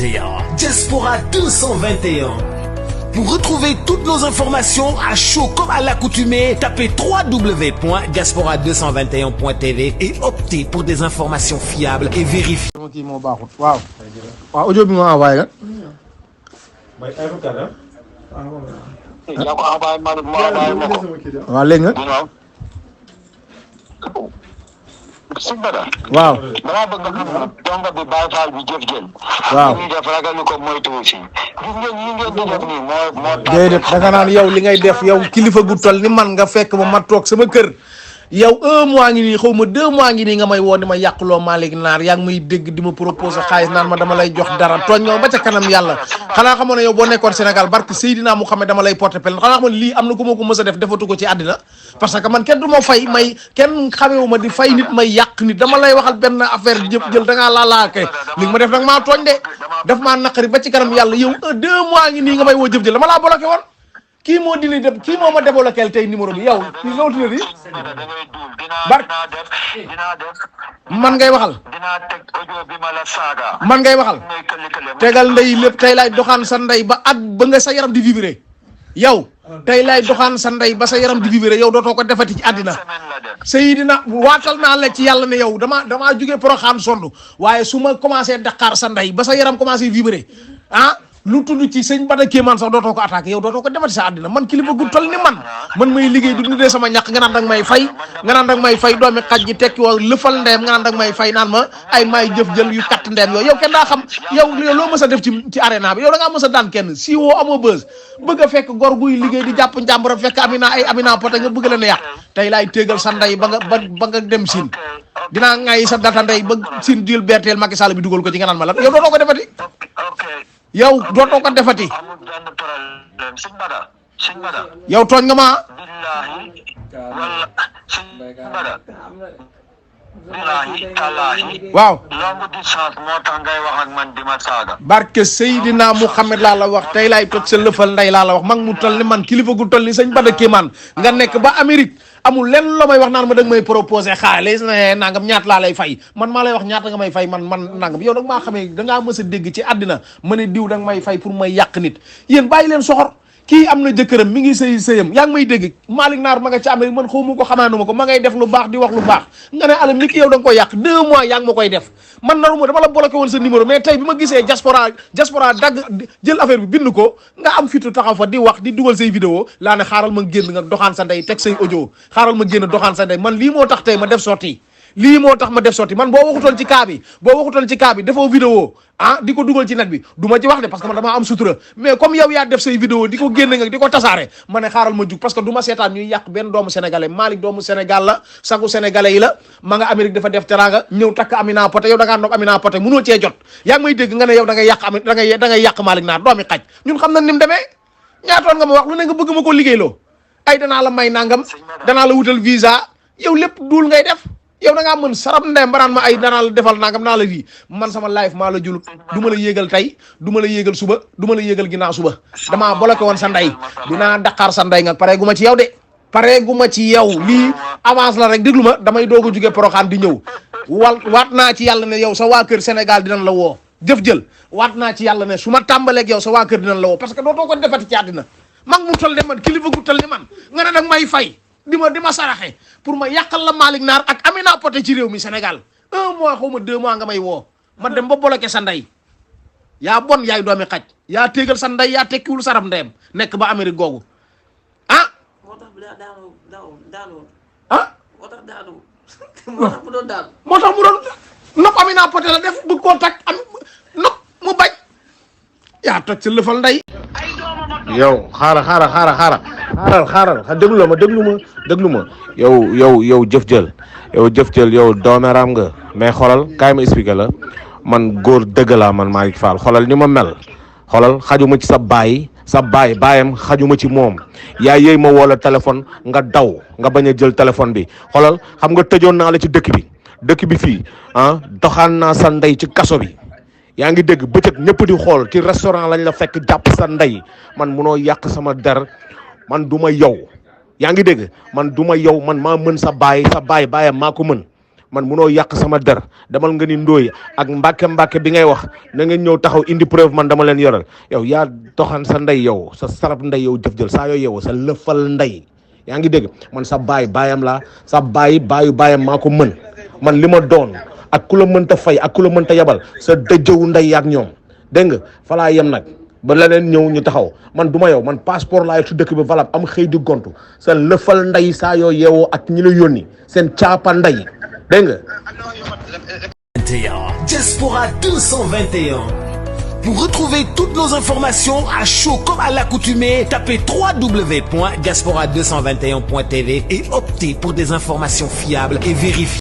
221. Diaspora 221. Pour retrouver toutes nos informations à chaud comme à l'accoutumée, tapez www.diaspora221.tv et optez pour des informations fiables et vérifiées. Waaw audio bi ma envoyé la. waaw léegi nag. waaw. dama bëgg nga xam ne donga bi Baye Fall bi jëf jël. waaw ñuy def ragal ko moytu aussi. gis ngeen ñi ngeen di def nii moo déedéet da nga naan yow li ngay def yow kilifa gu toll ni man nga fekk ma toog sama kër. yow 1 mois ngi nii xaw ma 2 mois ngi nii nga may woo di ma yàqloo Malick Naar yaa ngi may dégg di ma proposé xaalis naan ma dama lay jox dara tooñ nga ma ba ca kanam yàlla xanaa xamoon ne yow boo nekkoon Sénégal barke Seydina Mouhamed dama lay porter plainte xanaa xamoon lii am na ku ma ko mës a def defatu ko ci àddina parce que man kenn du ma fay may kenn xamewu ma di fay nit may yàq nit dama lay waxal benn affaire jëf jël da ngaa laalaake li nga ma def nag maa tooñ de daf maa naqari ba ci kanam yàlla yow 2 mois ngi nii nga may woo jëf jël dama laa bloqué woon kii moo dili dem kii moo ma débloqué tey numéro bi yow kii nga wuti di bar man ngay waxal man ngay waxal tegal ndey lépp tey laay doxaan sa ndey ba at ba nga sa yaram di vibrer yow tey laay doxaan sa ndey ba sa yaram di vibrer yow dootoo ko defati ci àddina Seydina waatal naa la ci yàlla ne yow damaa jógee Porokhane sonn waaye su ma commencé Dakar sa ndey ba sa yaram commencé vibrer ah lu tudd ci sëñ Bada Kéemaan sax dootoo ko attaqué yow dootoo ko defati sa àddina man kilifa gu toll ni man may liggéey du dundee sama ñàkk nga naan dag may fay doomi xaj ji tekki woo lëfal ndeem nga naan dag may fay naan ma ay may jëf jël yu katt ndeem yooyu yow kenn daa xam yow loo mës a def ci arena bi yow da ngaa mës a daan kenn si woo amoo bës bëgg a fekk gor guy liggéey di jàpp njàmburam fekk Amina Poté nga bëgg leen a yàq tey laay téegal sa ndey ba nga dem siin dinaa ngay sa data ndey ba siin jël berteel Macky Sall bi dugal ko ci nga naan ma la yow dootoo ko defati yow dootoo ko defati yow tooñ nga ma waaw longue distance moo tax ngay wax ak man di ma saaga barke Seydina Mouhamed laa la wax tey laay toj sa lëfal ndey laa la wax mag mu toll ni man kilifa gu toll ni sëñ Bada Kéemaan nga nekk ba Amérique amul lenn loo may wax naan ma da nga may proposé xaalis nangam ñaata laa lay fay man maa lay wax ñaata nga may fay man nangam yow nag maa xamee dangaa mës a dégg ci àddina ma ne diw da nga may fay pour may yàq nit yéen bàyyi leen soxor kii am na jëkkëram mi ngi sëyam yaa ngi may dégg Malick Naar ma nga ci Amérique man xaw ma ko xamaanuma ko ma ngay def lu baax di wax lu baax nga ne alam ni ki yow da nga koy yàq 2 mois yaa ngi ma koy def man naruma dama la bloqué woon sa numéro mais tey bi ma gisee diaspora dagg jël affaire bi bind ko nga am fitu taxaw fa di wax di dugal say vidéo laa ne xaaral ma génn nga doxaan sa ndey teg say audio xaaral ma génn doxaan sa ndey man lii moo tax tey ma def sortie man boo waxutoon ci cas bi defoo vidéo di ko dugal ci net bi du ma ci wax de parce que man damaa am sutura mais comme yow yaa def say vidéo di ko génne nga di ko tasaare ma ne xaaral ma jug parce que du ma seetaan ñuy yàq benn doomu sénégalais Malick doomu Sénégal la sagu sénégalais yi la ma nga Amérique dafa def teranga ñëw takk Amina Poté yow da ngaa nopp Amina Poté mënoo cee jot yaa ngi may dégg nga ne yow da ngay yàq Malick Naar doomi xaj ñun xam nañ ni mu demee ñaatoon nga ma wax lu ne nga bëgg ma ko liggéeyloo ay danaa la may nangam danaa la wutal visa yow lépp duul ngay def yow da ngaa mën sarab ndem baraan ma ay danaa la defal nangam naa la lii man sama live maa la jul du ma la yéegal tey du ma la yéegal suba du ma la yéegal ginnaaw suba damaa bloqué woon sa ndey dinaa Dakar sa ndey nga pare gu ma ci yow de pare gu ma ci yow lii avance la rek déglu ma damay doog a jóge Porokhane di ñëw waat naa ci yàlla ne yow sa waa kër Sénégal dinañ la woo jëf jël waat naa ci yàlla ne su ma tàmbaleeg yow sa waa kër dinañ la woo parce que dootoo ko defati ci àddina mag mu toll ne man kilifa gu toll ne man nga ne nag may fay di ma saraxe pour ma yàqal la Malick Naar ak Amina Poté ci réew mi Sénégal 1 mois xaw ma 2 mois nga may woo ma dem ba bloqué sa ndey yaa bon yaay doomi xaj yaa téegal sa ndey yaa tekkiwul sarab ndeyam nekk ba Amérique googu ah. moo tax daanu ah. moo tax mu doon daanu. moo tax mu doon nopp Amina Poté la def bëgg koo tag am nopp mu bañ yaa toj sa lëfal ndey. yow xaaral déglu ma yow jëf jël yow doomeram nga mais xoolal kaay ma expliqué la man góor dëgg laa man Malick Fall xoolal ni ma mel xoolal xajuma ci sa baayam xajuma ci moom yaa yéy ma woo la téléphone nga daw nga bañ a jël téléphone bi xoolal xam nga tëjoon naa la ci dëkk bi fii doxaan naa sa ndey ci kaso bi yaa ngi dégg bëccëg ñëpp di xool ci restaurant lañ la fekk jàpp sa ndey man munoo yàq sama der man du ma yow yaa ngi dégg man du ma yow man maa mën sa baayam maa ko mën man munoo yàq sama der demal nga ni ndóoy ak mbàkke bi ngay wax na ngeen ñëw taxaw indi preuve man dama leen yoral yow yaa doxan sa ndey yow sa sarab ndey yow jëf jël saa yoo yeewoo sa lëfal ndey yaa ngi dégg man sa baayam laa sa baayam maa ko mën man li ma doon ak ku la mënta fay ak ku la mënta yabal sa dëjëwu ndey yaak ñoom dégg nga fa laa yem nag ba leneen ñëw ñu taxaw man du ma yow man passeport laa yor su dëkk bi valable am xëy di gontu sa lëfal ndey saa yoo yeewoo ak ñi la yónni seen caapa ndey dégg nga. Diaspora 221. Pour retrouver toutes nos informations à chaud comme à l'accoutumée, tapez www.diaspora221.tv et optez pour des informations fiables et vérifiées.